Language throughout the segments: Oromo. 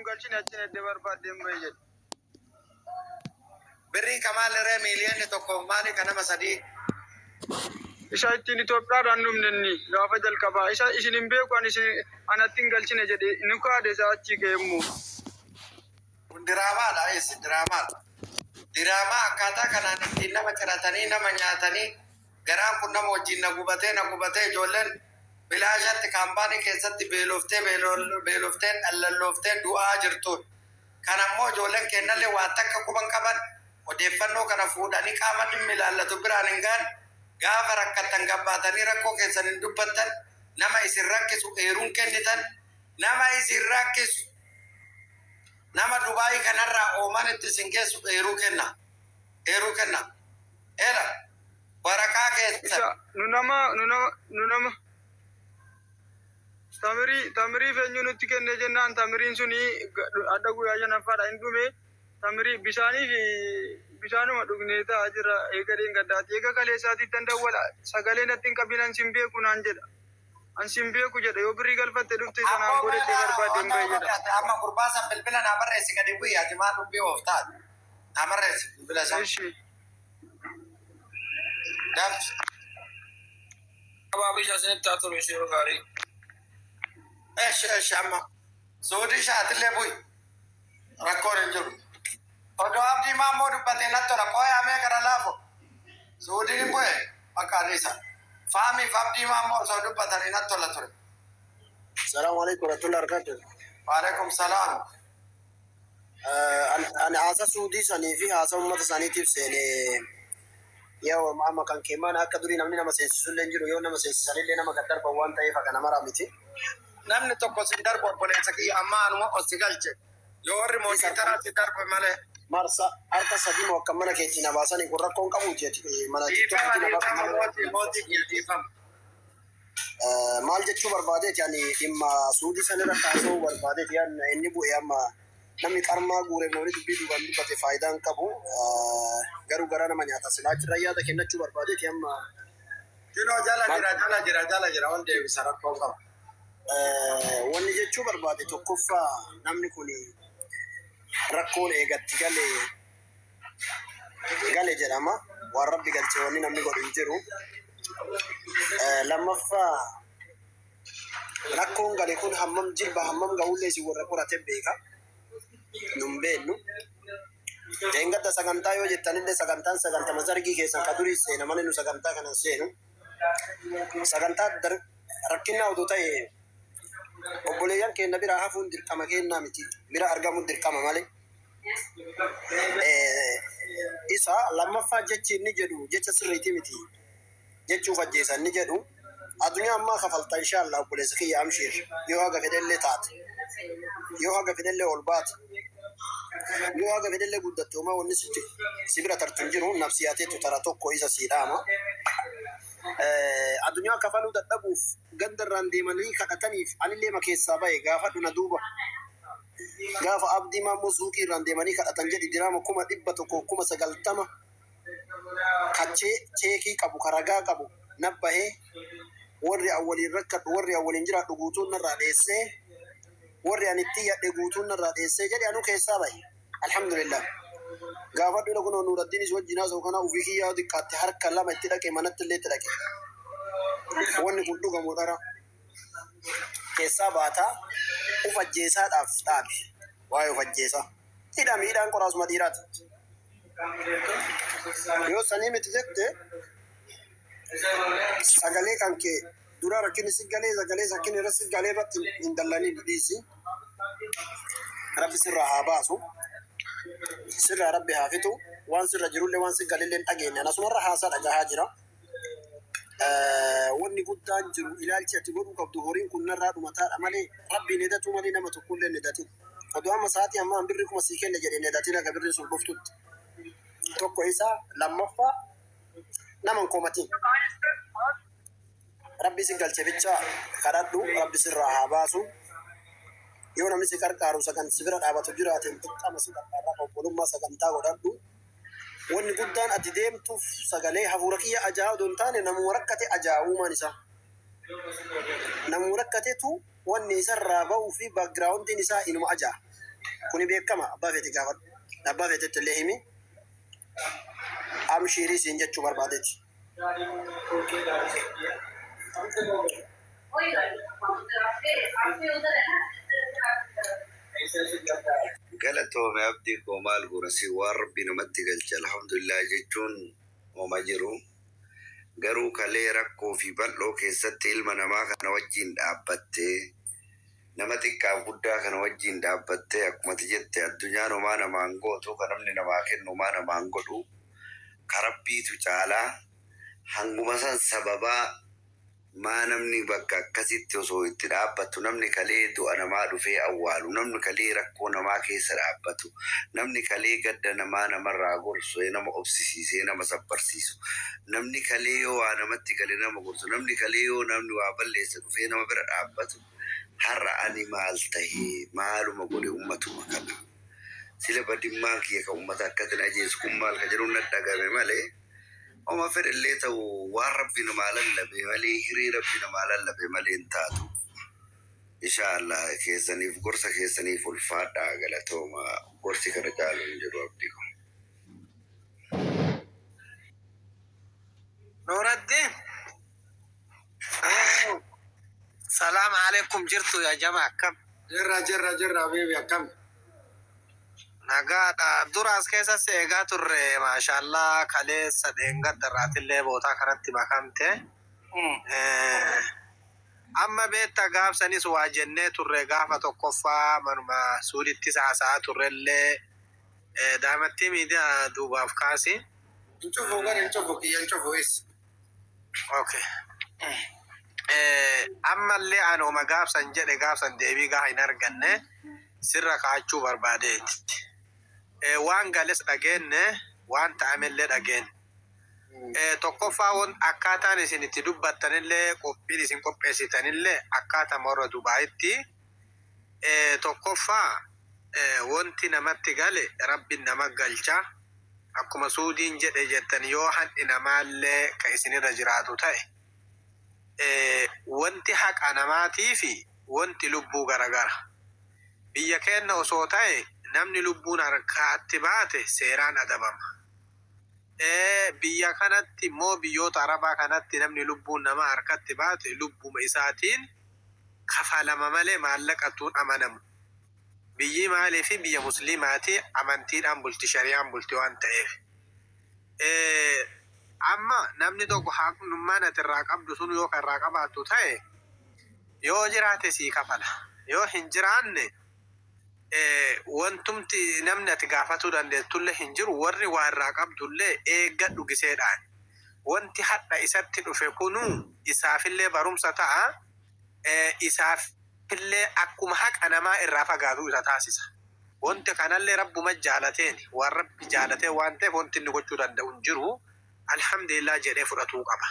Nuun galchine achiin edde barbaaddeen bahe jedhe. Birrii kamaal irree 1 miiliyoona maali ka nama sadii? Isa ittiin Itoophiyaadhaan dhumne inni gaafa jalqabaa. Isa isin hin beeku, ani isin anatti hin galchine jedhe, ni kaade isaa achii ka'e immoo. Kun diraamaadha, eessi diraamaadha. Diraamaa akkaataa kanaan ittiin nama ciratanii nama nyaatanii, garaan kun nama wajjin na gubatee, na gubatee. Ijoolleen bilaashatti kaampaanii keessatti beeloftee beeloftee dhallalooftee du'aa jirtu. Kan ammoo ijoolleen kennallee waan takka quban qaban, odeeffannoo kana fuudhanii qaama dhimmi ilaallatu biraan hin gahan. Gaafa rakkattan gabbaatanii rakkoo keessan hin dubbattan, nama isin rakkisu eeruun kennitan, nama isin rakkisu, nama Dubaayii kanarraa ooman itti isin geessu eeruu kenna, eeruu kenna. Eela waraqaa keessan. Isa nu nama tamirii feenyuu nutti kenne jennaan, tamiriin suni adda guyyaa shanaffaadha hin dhume. Tamirii bishaanii fi bishaanuma dhugnee ta'aa jira. Eega dheengaddaati, eega kaleessaatiitti tan dawwala, sagalee natti hin qabin, an sin beeku naan jedha, an sin beeku jedha. Yoo birrii galfatte dhufte sanaan Abboo godhette barbaadde hin bahe jedha. Amma gurbaa san bilbila naa barreessi, gadi bu'i. Ati maal dubbii ooftaati? Naa barreessi bilbila isaa. Ishi. Dafti. Abaabisha isinitti haa tolu, ishee gaarii. Eshi eshi, amma suudii shaatillee bu'i. Rakkoon hin jiru. Odoo Abdii Maammoo dubbatee natti tola. Qooyaa mee gara laafo. Suudiin hin bu'e maqaan isa. Faamiif Abdii Maammoo osoo dubbatanii natti tola ture. Salaamu alaikum warahmatullahi wabarakatuh. Waalaikum salaam. Ani haasa suudii sanii fi haasa uummata saniitiif seenee, yoo amma kan keemaan akka durii namni nama seensisullee hin jiru, yoo nama seensisanillee nama gad darban waan ta'eef akka nama miti. Namni tokko sin darbu, obboleessa kiyya, amma anuma ol si galche. Yoo warri mootii si darbe malee. Marsa harka sadii moo akka mana keetti na baasanii kun rakkoon qabuuti ati mana Dhiifama. TikTokitti na Dhiifama. baasan. Mootii, mootii kiyya, dhiifama. Maal jechuu barbaadeeti, ani dhimma suudii san irratti haasa'uu barbaadeeti. Inni bu'e amma namni qarmaa guureef namni dubbii duubaan dubbate faayidaa hin qabu. Garuu garaa nama nyaata, silaa achirra yaada kennachuu barbaadeeti amma. Kinoo jala jira, jala jira, jala jira, ol deebisa, rakkoon qaba. Wanni jechuu barbaade, tokkoffaa namni kun rakkoon eegatti gale gale jedhama, waan rabbi galche wanni namni godhu hin jiru. Lammaffaa rakkoon gale kun hammam jilba hammam ga'ullee isin warra qorate beeka, nun beennu. Dheengadda sagantaa yoo jettanillee sagantaan sagantama zargii keessan ka durii seena malee nu sagantaa kanan seenu. Sagantaa rakkinaa odoo ta'e obboleeyyan keenya biraa hafuun dirqama kennaa miti, bira argamuun dirqama malee. Isa lammaffaa jechi inni jedhu jecha sirriiti miti jechuuf ajjeesa inni jedhu. Addunyaa ammaa kafalta inshaallah, obboleessa kiyya, amshiir. Yoo haga fedhellee taate, yoo haga fedhellee ol baate, yoo haga fedhellee guddatte, homaa wanni sitti si bira tartu hin jiru. Nafsiyaateetu tara tokko isa sii dhaama. Addunyaa kafaluu dadhabuuf ganda irraan deemanii kadhataniif anillee ma keessaa bahe gaafadhu na duuba. Gaafa Abdii Maammoo suuqii irraan deemanii kadhatan jedhi, diraama 190,000 ka cheekii qabu, ka ragaa qabu nabbahee, warri an waliin rakkadhu, warri an waliin jiraadhu guutuun narraa dheessee, warri an itti yadhe guutuun narraa dheessee jedhe, anuu keessaa bahe, alhamdulillah. Gaafadhu ila kunoo Nuuraddiinis wajjin haasa'u kana ofii kiyyaa xiqqaatte harka lama itti dhaqe, manatti illee itti dhaqe. Wanni kun dhugamoo dhara? Keessaa baataa uf ajjeesaadhaaf dhaabi. Waa'ee uf ajjeesaa hidhami, hidhaan qoraasuma dhiiraati. Yoo sanii miti jette, sagalee kan kee dura rakkinni si galee, sagalee rakkinni irra si galee irratti hin dallaniin, dhiisi. Rabbi sirraa haa baasu, sirraa rabbi haa fixu. Waan sirra jirullee, waan si galillee hin dhageenye. Asumarra haasaa dhagahaa jira. Wanni guddaan jiru, ilaalchi ati godhuu qabdu, horiin kun narraa dhumataadha malee rabbiin edatuu malee nama tokkollee hin edatin. Oduu amma sa'aatii ammaa birri 1000 sii kenne jedhee hin edatin akka birriin sun dhuftutti. Tokko isa, lammaffaa nama hin komatin. Rabbi si galche bicha kadhadhu, rabbi sirraa haa baasu. Yoo namni si qarqaaru sagan si bira dhaabatu jiraate, dirqama si qarqaarraa obbolummaa sagantaa godhadhu. Wanni guddaan ati deemtuuf sagalee hafuura kiyya ajaa'aa odoo hin taane, namuma rakkate ajaa'aa uumaan isaa. Namuma rakkatetu wanni isarraa bahuu fi backgroundiin isaa inuma ajaa'a. Kuni beekama, abbaa feete gaafadhu. Abbaa feetetti illee himi. Amshiirii siin jechuu barbaadeeti. Galatoome abdii koo. Maal goona, si waan rabbi namatti galche alhamdulillah jechuun homa jiru. Garuu kalee rakkoo fi bal'oo keessatti ilma namaa kana wajjin dhaabbattee, nama xiqqaaf guddaa kana wajjin dhaabbattee, akkuma ati jette addunyaan homaa namaan gootu, kan namni namaa kennu homaa namaan godhu, ka rabbiitu caalaa. Hanguma san sababaa maa namni bakka akkasitti osoo itti dhaabbattu, namni kalee du'a namaa dhufee awwaalu, namni kalee rakkoo namaa keessa dhaabbatu, namni kalee gadda namaa namarraa gorsu, nama obsisiisee nama sabbarsiisu, namni kalee yoo waa namatti gale nama gorsu, namni kalee yoo namni waa balleessa dhufee nama bira dhaabbatu, har'a ani maal tahee, maaluma godhe ummatuma kana? Sila badimmaan kiyya kan ummata akkatin ajeessu kun maal ka jedhu na dhagame malee, oma fedhellee ta'u waan rabbi namaa lallabe malee, hiree rabbi namaa lallabe malee hin taatu. Insha Allah, keessaniif gorsa keessaniif ulfaadhaa, galatooma. Gorsi kana caalu hin jiru, abdii kun. Nuuraddin. Salaam alaikum, jirtu yaa jama, akkam? Jirra, jirra, jirra, habiibi, akkam? Nagaadha. Duraas keessas eegaa turre, maashaallah, kaleessa dheengaddarraatillee bootaa kanatti makamte. Amma beekta, gaafsanis waa jennee turre, gaafa tokkoffaa manuma suudittis haasa'aa turrellee, daamattii miidiyaa duubaaf kaasi. Hin cufu gara, hin cufu kiyya, hin cufu is. Okay. Ammallee anuma gaafsan jedhe, gaafsan deebii gaafa hin arganne sirra kaachuu barbaadeeti. Waan gales dhageenne, waan ta'amellee dhageenne. Tokkoffaa wan akkaataan isin itti dubbattanillee, qophiin isin qopheessitanillee akkaataa warra Dubaayitti. Tokkoffaa wanti namatti gale rabbiin nama galcha. Akkuma Suudiin jedhe jettan, yoo handhi namaallee ka isinirra jiraatu ta'e, wanti haqa namaatii fi wanti lubbuu garagara. Biyya keenya osoo ta'e namni lubbuun harkaatti baate seeraan adabama. Biyya kanatti immoo, biyyoota Arabaa kanatti, namni lubbuun nama harkatti baate lubbuma isaatiin kafalama malee maallaqatuun amanamu. Biyyi maalii fi biyya musliimaati, amantiidhaan bulti, shari'aan bulti waan ta'eef. Amma namni tokko haqnummaan ati irraa qabdu sun yoo kan irraa qabaattu ta'e, yoo jiraate sii kafala. Yoo hin jiraanne wantumti namni ati gaafatuu dandeettullee hin jiru, warri waa irraa qabdullee eeggadhu giseedhaan. Wanti hadha isatti dhufe kunuu isaafillee barumsa ta'a. Isaafillee akkuma haqa namaa irraa fagaatu isa taasisa. Wanti kanallee rabbuma jaalateen, waan rabbi jaalatee waan ta'eef, wanti inni gochuu danda'u hin jiru. Alhamdulillah jedhee fudhatuu qaba.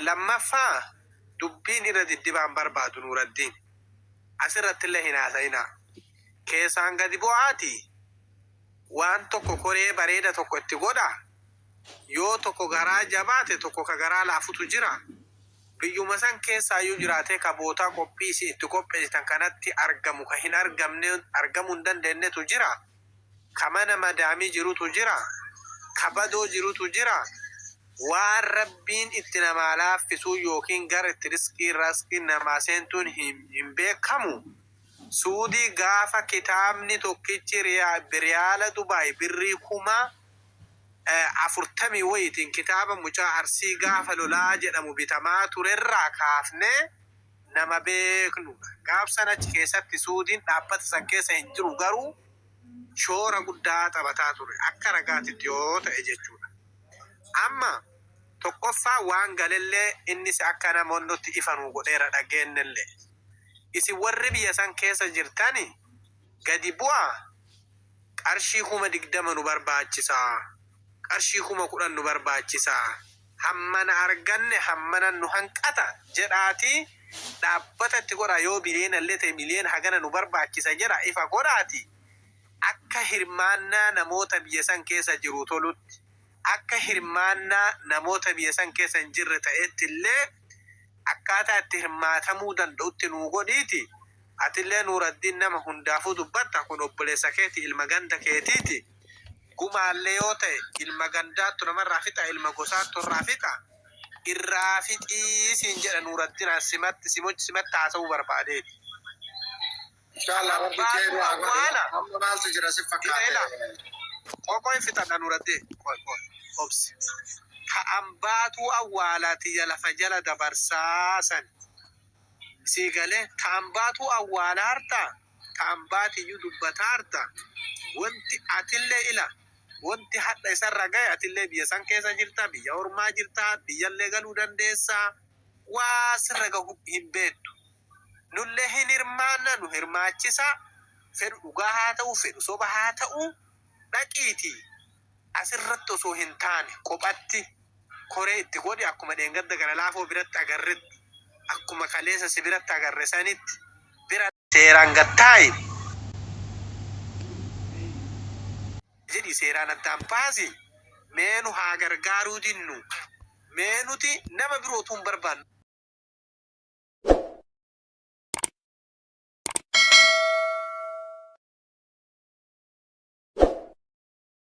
Lammaffaa dubbiin irra diddibaan barbaadu, Nuuraddiin. Asirratti illee hin haasa'inaa. Keessaan gadi bu'aati. Waan tokko koree bareeda tokko itti godha. Yoo tokko garaa jabaate, tokko ka garaa laafutu jira. Biyyuma san keessaayyuu jiraatee ka bootaa qophii isin itti qopheessitan kanatti argamu, ka hin argamne, argamuu hin dandeenyetu jira. Ka mana madaamii jirutu jira. Ka badoo jirutu jira. Waan rabbiin itti namaa laaffisuu yookiin gara itti riskii raskiin namaa seentuun hin beekamu. Suudii gaafa kitaabni tokkichi riyaala Dubaay birrii 40,000 wayitiin kitaaba mucaa Arsii gaafa lolaa jedhamu bitamaa turerraa kaafnee nama beeknudha. Gaaf sana achi keessatti Suudiin dhaabbata san keessa hin jiru, garuu shoora guddaa taphataa ture akka ragaatitti yoo ta'e jechuudha. Amma tokkoffaa waan galellee innis akka namoonni ifanuu godheera, dhageenyellee. Isin warri biyya san keessa jirtani gadi bu'aa, qarshii 20,000 nu barbaachisaa. Qarshii 10,000 nu barbaachisaa. Hammana arganne, hammana nu hanqata jedhaati dhaabbata itti godha. Yoo biliyoona illee ta'e, miliyoona hagana nu barbaachisa jedha, ifa godhaati. Akka hirmaannaa namoota biyya san keessa jiru tolutti, akka hirmaannaa namoota biyya san keessa hin jirre ta'etti illee, akkaataa itti hirmaatamuu danda'utti nuu godhiiti. Atillee Nuuraddiin nama hundaafuu dubbatta, kun obboleessa keeti, ilma ganda keetiiti. Gumaallee yoo ta'e ilma gandaattu namarraa fixa, ilma gosaattu irraa fixa. Irraa fixii siin jedha Nuuraddiin, an simatti simatti haasa'uu barbaadeeti. Inshallah Rabbi Baatu keeru haa godhu. awwaala. Amma maaltu jira si Ila fakkaate? ila. Qoqoy fixadha Nuuraddiin. Qoy qoy. Obsi. Ka ambaatuu awwaalaati lafa jala dabarsaa san. Sii galee ka ambaatuu awwaala harta. Ka ambaatiyyuu dubbataa harta. Wanti atillee ila. Wanti hadha isarra gahe, atillee biyya san keessa jirta, biyya ormaa jirta, biyyallee galuu dandeessaa. Waa sirra gahu hin beektu. Nullee hin hirmaanna, nu hirmaachisa. Fedhu dhugaa haa ta'u, fedhu soba haa ta'u, dhaqiiti. Asirratti osoo hin taane kophatti koree itti godhi, akkuma dheengadda gara laafoo biratti agarretti, akkuma kaleessa si biratti agarre sanitti bira seeraan gattaa'i jedhi, seeraan addaan baasi. Mee nu haa gargaaruu dinnu, mee nuti nama birootu hin barbaannu.